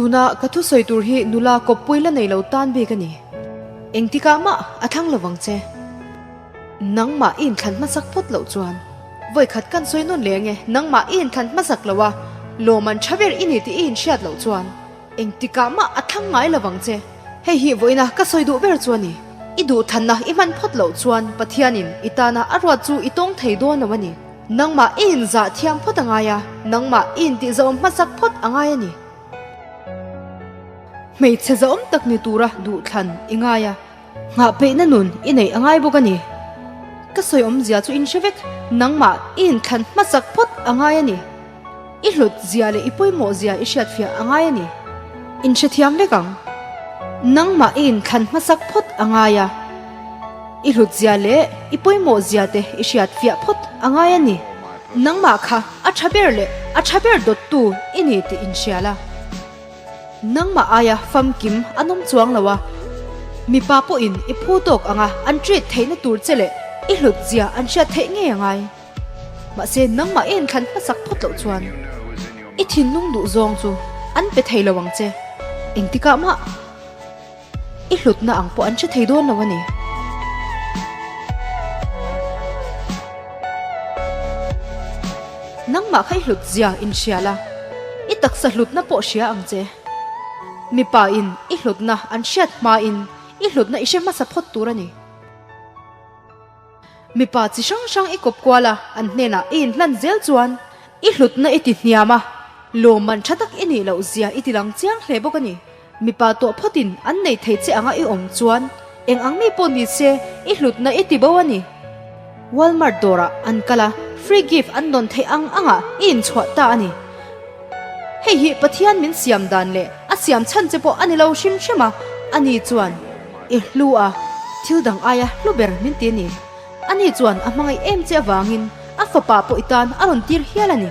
Tuna ka thusawi tur hi nula kawppui la nei lo tan bik a ni. Engtikah mah a thlang lovang che. Nangmah i inthlan hmasak phawt loh chuan vawikhat kan sawi nawn leh ange, nangmah i inthlan hmasak loh a, lawm an tha ber i ni tih i inhriat loh chuan engtikah mah a thlang ngai lovang che. Hei hi vawiina ka sawi duh ber chu a ni. I duhthanna i hman phawt loh chuan Pathianin i tana a ruat chu i tawng thei dawn lo a ni. Nangmah i inzah thiam phawt a ngai a, nangmah i intihzawm hmasak phawt a ngai a ni. Hmeichhe zahawm tak ni tura duhthlan i ngai a, nghah peihna nun i neih a ngai bawk a ni. Ka sawi awmzia chu in hre vek, nangmah i inthlan hmasak phawt a ngai a ni. I hlut zia leh i pawimawh zia i hriatfiah a ngai a ni. In hrethiam vek ang. Nangmah i inthlan hmasak phawt a ngai a, i hlut zia leh i pawimawh zia te i hriatfiah phawt a ngai a ni. Nangmah kha a tha ber leh a tha ber dawttu i ni tih inhria la. Nangmah aia famkim an awm chuang lo a, mipa pawhin i phu tawk anga an treat theihna tur che leh i hlut zia an hriat theih ngei a ngai. Mahse nangmah i inthlan hmasak phawt loh chuan i thinlung duh zawng chu an pe thei lo ang che. Engtikah mah i hlutna ang pawh an hre thei dawn lo a ni. Nangmah kha i hlut zia inhria la, i taksa hlutna pawh hria ang che. Mipa in i hlutna an hriat hmain i hlutna i hre hmasa phawt tur a ni. Mipa chi hrang hrang i kawp kual a, an hnenah i inhlan zel chuan i hlutna i ti hniam a, lawmman tha tak i nih loh zia i ti lang chiang hle bawk a ni. Mipa tawh phawtin an nei thei che anga i awm chuan eng ang mi pawh ni se i hlutna i ti bo a ni. Walmart dawrah an kal a, free gift an dawn theih ang angah i inchhuah ta a ni. Hei hi Pathian min siam dan leh a siam chhan che pawh a ni lo hrim hrim a, ani chuan i hlu a, thil dang aia hlu ber min ti a ni. Ani chuan a hmangaih em che avangin a fapa pawh i tan a rawn tir hial a ni.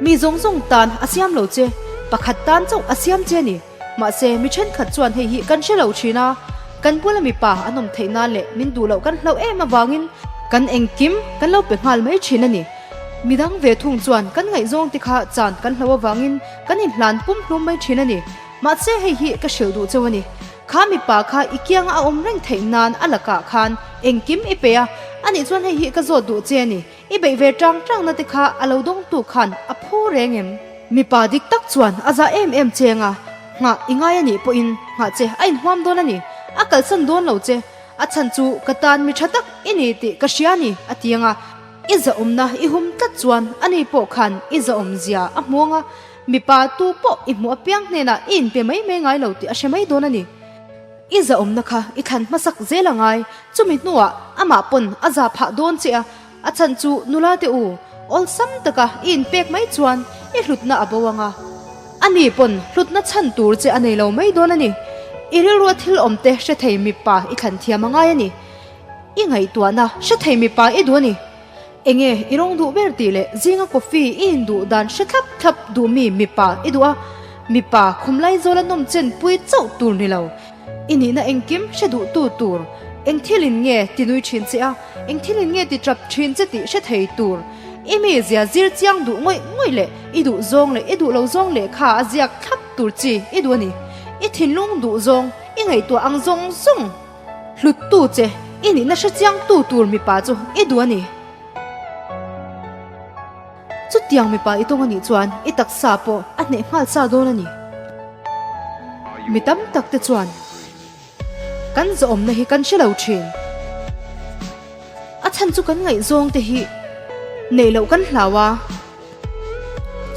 Mi zawng zawng tan a siam lo che, pakhat tan chauh a siam che a ni. Mahse, mi thenkhat chuan hei hi kan hre lo thin a, kan bula mipa an awm theih nan leh min duh loh kan hlauh em avangin kan engkim kan lo pe nghal mai thin a ni. Midang ve thung chuan kan ngaihzawng te kha chan kan hlo avangin kan inhlan pum hlum mai thin a ni. Mahse hei hi ka hrilh duh cheu a ni. Kha mipa kha i kianga a awm reng theih nan a lakah khan engkim i pe a, anih chuan hei hi ka zawt duh che a ni. I beih ve tang tangna te kha a lo dawngtu khan a phu reng em? Mipa dik tak chuan a za em em cheng a, nghah i ngai a nih pawhin nghah che a inhuam dawn a ni. A kalsan dawn lo che. A chhan chu ka tan mi tha tak i ni tih ka hria a ni, a ti ang a. I zahawmna i hum tlat chuan ani pawh khan i zahawmzia a hmu ang a, mipa tu pawh i hmuh apiang hnenah i inpe mai mai ngai lo tih a hre mai dawn a ni. I zahawmna kha i thlan hmasak zel a ngai, chumi hnuah amah pawn a za phah dawn che a, a chhan chu nula te u, awlsam taka i inpek mai chuan i hlutna a bo ang a, ani pawn hlutna chhan tur che a nei lo mai dawn a ni. I rilrua thil awm te hre thei mipa i thlan thiam a ngai a ni. I ngaihtuahna hre thei mipa i duh a ni. Enge i rawng duh ber tih leh zinga coffee i induh dan hre thlap thlap duh mi mipa i duh a, mipa khumlai zawla nawm chen pui chauh tur ni lo. I nihna engkim hre duh tu tur, eng thilin nge ti nui thin che a, eng thilin nge ti tap thin che tih hre thei tur. I mi zia zir chiang duh ngawih ngawih leh i duh zawng leh i duh lo zawng lehkha a ziak thlap tur chi i duh a ni. I thinlung duh zawng, i ngaihtuah ang zawng zawng. Hluttu che, i nihna hre chiangtu tur mipa chu i duh a ni. Chutiang mipa i tawng a nih chuan i taksa pawh a hneh nghal sa dawn a ni. Mi tam tak te chuan kan zawhawmna hi kan hre lo thin. A chhan chu kan ngaihzawng te hi neih loh kan hlau a.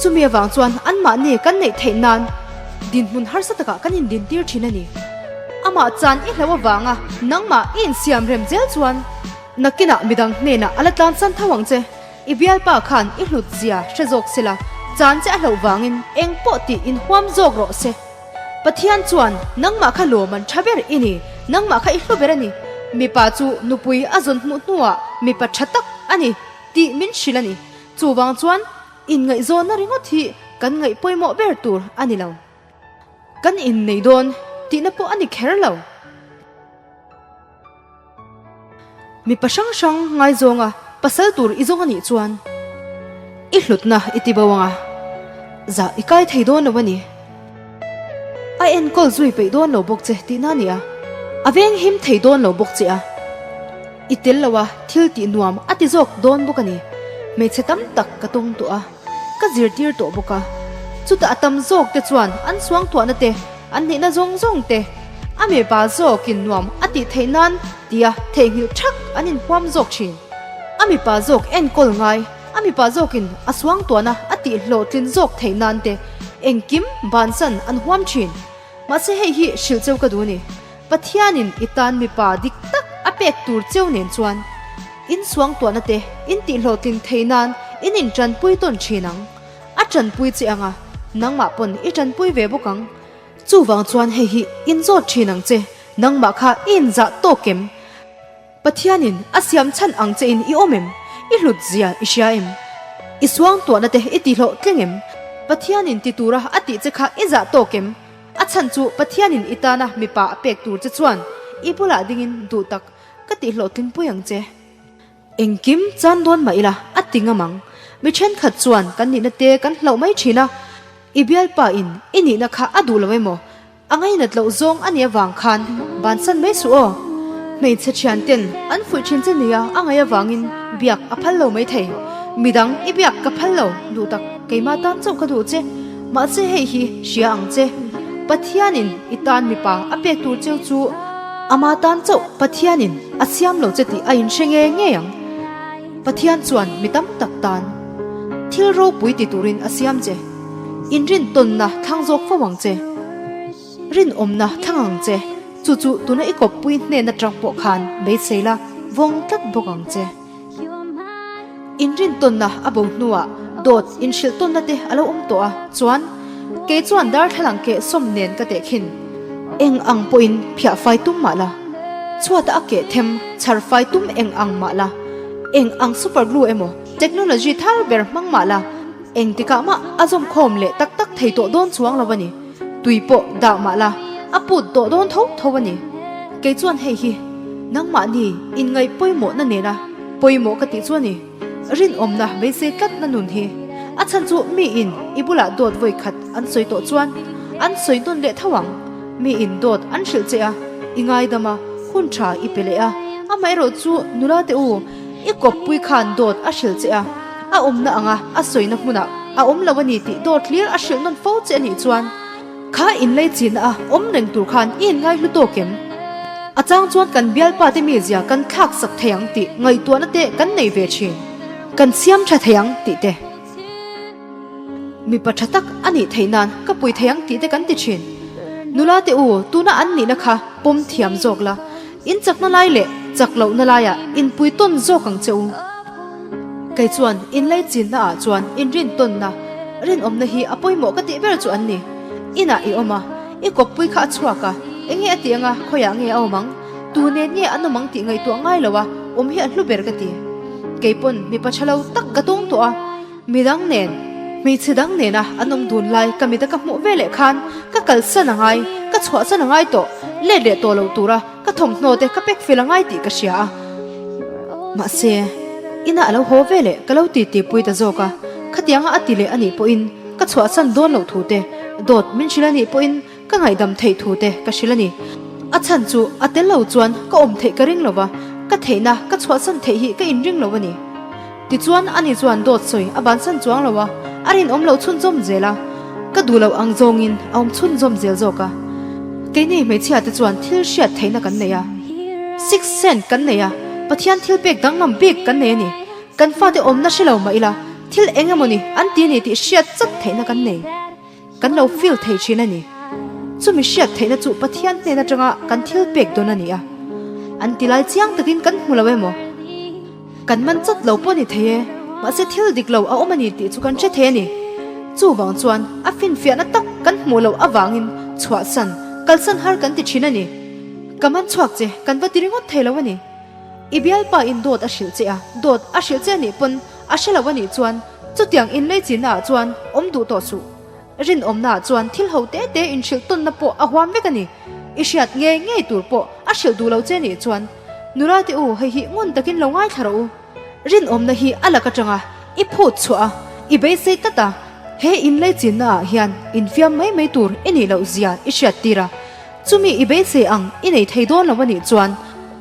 Chumi avang chuan anmahni kan neih theih nan dinhmun harsa takah kan indintir thin a ni. Amah chan i hlo avanga nangmah i insiam rem zel chuan nakinah midang hnenah a la tlansan tho ang che. I bialpa khan i hlut zia hre zawk sela, chan che a hloh vangin eng pawh tih inhuam zawk rawh se. Pathian chuan nangmah kha lawm an tha ber i ni, nangmah kha i hlu ber a ni. Mipa chu nupui a zawn hmuh hnuah mipa tha tak a ni tih min hrilh a ni. Chuvang chuan inngaihzawnna ringawt hi kan ngaih pawimawh ber tur a ni lo. Kan innei dawn tihna pawh a ni kher lo. Mipa hrang hrang ngaizawnga pasal tur i zawng a nih chuan i hlutna i ti bo ang a, zah i kai thei dawn lo a ni. enkawl zui peih dawn lo bawk che tihna a ni a, a venghim thei dawn lo bawk che a, i tel lo a thil tih nuam a ti zawk dawn bawk a ni. Hmeichhe tam tak ka tawng tawh a, ka zirtir tawh bawk a, chutah a tam zawk te chuan an suangtuahna te, an nihna zawng zawng te a mipa zawkin nuam a tih theih nan tia theihnghilh thak an inhuam zawk thin. A mipa zawk enkawl ngai. A mipa zawkin a suangtuahna a tih hlawhtlin zawk theih nan te engkim bansan an huam thin. Mahse hei hi hrilh cheu ka duh a ni. Pathianin i tan mipa dik tak a pek tur cheu nen chuan in suangtuahna te in tih hlawhtlin theih nan in intanpui tawn thin ang. A tanpui che anga nangmah pawn i tanpui ve bawk ang. Chuvang chuan hei hi inzawt thin ang che, nangmah kha i inzah tawk em? Pathianin a siam chhan ang che in i awm em? I hlut zia i hria em? I suangtuahna te i tihhlawh tling em? Pathianin ti tura a tih che kha i zah tawk em? A chhan chu Pathianin i tana mipa a pek tur che chuan i bulah dingin duh tak ka tihhlawhtling pui ang che. Engkim chan dawn mah ila a ti ngam ang. Mi thenkhat chuan kan nihna te kan hlauh mai thin a, i bialpa in i nihna kha a duh lo emaw? A ngainat loh zawng a nih avang khan bansan mai suh aw. Hmeichhe thian ten an fuih thin che nia a ngaih avangin biak a phal lo mai thei. Midang i biak ka phal lo duh tak keimah tan chauh ka duh che. Mahse hei hi hria ang che. Pathianin i tan mipa a pek tur cheu chu ama tan chauh Pathianin a siam lo che tih a inhre nge ngei ang. Pathian chuan mi tam tak tan thil ropui ti turin a siam che. Inrintawnna thlang zawk fo ang che. Rinawmna thlang ang che. Chu chu tuna i kawppui hnen atang pawh khan beisei la, vawng tlat bawk ang che. Inrintawnna a bo hnuah dawt inhrilhtawnna te a lo awm tawh a, chuan kei chuan darthlalang keh sawm nen ka teh khin. Eng ang pawhin phiah fai tum mah la, chhuata a keh them chhar fai tum eng ang mah la, eng ang super glue emaw technology thar ber hmang mah la, Engtikah mah a zawmkhawm leh tak tak thei tawh dawn chuang lo a ni. Tui pawh dah mah la, a put tawh dawn tho tho a ni. Kei chuan hei hi nangmahni inngaih pawimawhna nena pawimawh ka tih chu a ni. Rinawmna beisei tlatna nun hi a chhan chu miin i bulah dawt vawi khat an sawi tawh chuan an sawi nawn leh tho ang. Miin dawt an hrilh che a, i ngaidam a, hun tha i pe leh a. Amaherawh chu nula te u, I kawppui khan dawt a hrilh che a, a awmna anga a sawina hmunah a awm lo a ni tih dawt hlir a hrilh nawn fo che a nih chuan kha inlei chihna a awm reng tur khan i inngai hlu tawk em? A chang chuan kan bialpa te mizia kan thlak sak thei ang tih ngaihtuahna te kan nei ve thin, kan siam tha thei ang tih te. Mipa tha tak a nih theih nan ka pui thei ang tih te kan ti thin. Nula te u, tuna an nihna kha pawm thiam zawk la, In chakna lai leh chak lohna laiah inpui tawn zawk ang che u. Kei chuan inlei chinna ah chuan inrin tawnna, rinawmna hi a pawimawh ka tih ber chu an ni. Inah i awm a, i kawppui kha a chhuak a, enge a tih anga khawiah nge a awm ang, tu nen nge an awm ang tih ngaihtuah ngai lo a awm hi a hlu ber ka ti. Kei pawn mipa tha lo tak ka tawng tawh a. Midang nen, hmeichhe dang nena an awm dun lai ka mit a ka hmuh veleh khan ka kalsan a ngai, ka chhuahsan a ngai tawh, let leh tawh loh tura ka thawmhnaw te ka pack fel a ngai tih ka hria a. Mahse, inah a lo haw veleh ka lo titi pui ta zawk a, khatianga a ti leh a nih pawhin ka chhuahsan dawn loh thu te, dawt min hrilh a nih pawhin ka ngaihdam theih thu te ka hrilh a ni. A chhan chu a tel lo chuan ka awm theih ka ring lo va, ka theihna ka chhuahsan theih hi ka inring lo a ni. Tichuan ani chuan dawt sawi a bansan chuang lo a, a rinawm loh chhunzawm zel a, ka duh loh ang zawngin a awm chhunzawm zel zawk a. Keini hmeichhia te chuan thil hriat theihna kan nei a, sixth sense kan nei a, Pathian thil pek danglam bik kan nei a ni. Kan fate awmna hre lo mah ila, thil eng emawni an ti a ni tih hriat chat theihna kan nei. Kan lo feel thei thin a ni. Chumi hriat theihna chu Pathian hnen atanga kan thil pek dawn a ni a. An ti lai chiang takin kan hmu lo emaw? Kan man chat lo pawh a ni thei e. Mahse thil dik lo a awm a ni tih chu kan hre thei a ni. Chuvang chuan a finfiahna tak kan hmuh loh avangin chhuahsan, kalsan har kan ti thin a ni. Ka man chhuak che kan va ti ringawt thei lo a ni. I bialpa in dawt a hrilh che a, dawt a hrilh che a nih pawn a hre lo a nih chuan chutiang inlei chinna ah chuan awm duh tawh suh. Rinawmna ah chuan thil ho te te inhrilh tawnna pawh a huam vek a ni. I hriat ngei ngei tur pawh a hrilh duh lo che nih chuan nula te u hei hi ngun takin lo ngaithla rawh u. Rinawmna hi a lak atanga i phut chhuah a, i beisei tlat a. He inleichinna ah hian infiam mai mai tur i nih loh zia i hriat tir a, chumi i beisei ang i nei thei dawn lo a nih chuan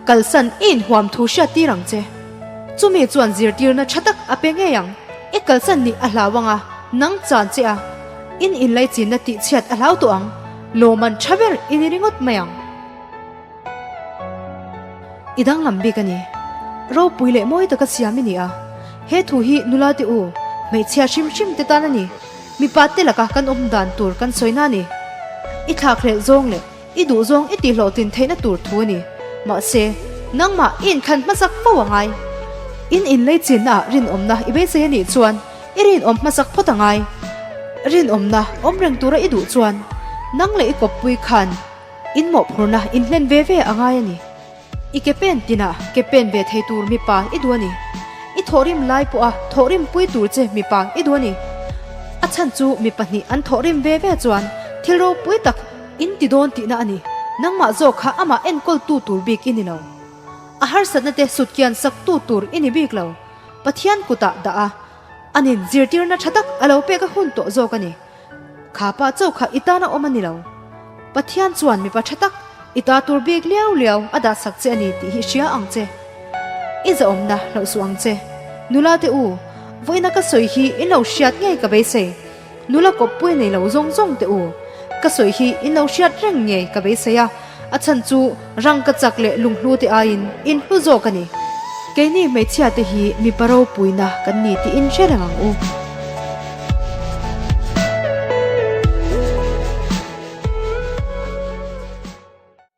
kalsan i inhuam thu hriat tir ang che. Chumi chuan zirtirna tha tak a pe ngei ang. I kalsan nih a hlau ang a, nang chan che a, in inleichinna tihchhiat a hlau tawh ang, lawman tha ber i ni ringawt mai ang. I danglam bik a ni. Ropui leh mawi taka siam i ni a. He thu hi nula te u, hmeichhia hrim hrim te tan a ni. Mipa te laka kan awm dan tur kan sawina a ni. I thlakhlelh zawng leh i duh zawng i tihhlawhtlin theihna tur thu a ni. Mahse, nangmah i inthlan hmasak fo a ngai. In inlei chinna ah rinawmna i beisei a nih chuan i rinawm hmasak phawt a ngai. Rinawmna awm reng tura i duh chuan nang leh i kawppui khan In mawhphurhna in hlen ve ve a ngai a ni. I ke pen tinah ke pen ve thei tur mipa i duh a ni. I thawhrim lai pawha thawhrim pui tur che mipa i duh a ni. A chhan chu mi pahnih an thawhrim ve ve chuan thil ropui tak in ti dawn tihna a ni. Nangmah zawk kha amah enkawltu tur bik i ni lo. A harsatna te sutkian saktu tur i ni bik lo. Pathian kutah dah a, anin zirtirna tha tak a lo pek a hun tawh zawk a ni. Kha pa chauh kha i tana awm a ni lo. Pathian chuan mipa tha tak i ta tur bik liau liau a dah sak che a ni tih hi hria ang che. I zahawmna hlauh suh ang che. Nula te u, vawiina ka sawi hi in lo hriat ngei ka beisei. Nula kawppui nei lo zawng zawng te u, ka sawi hi in lo hriat reng ngei ka beisei a, a chhan chu rangka chak leh lunghlu te aiin in hlu zawk a ni. Keini hmeichhia te hi mipa ropuina kan ni tih in hre reng ang u.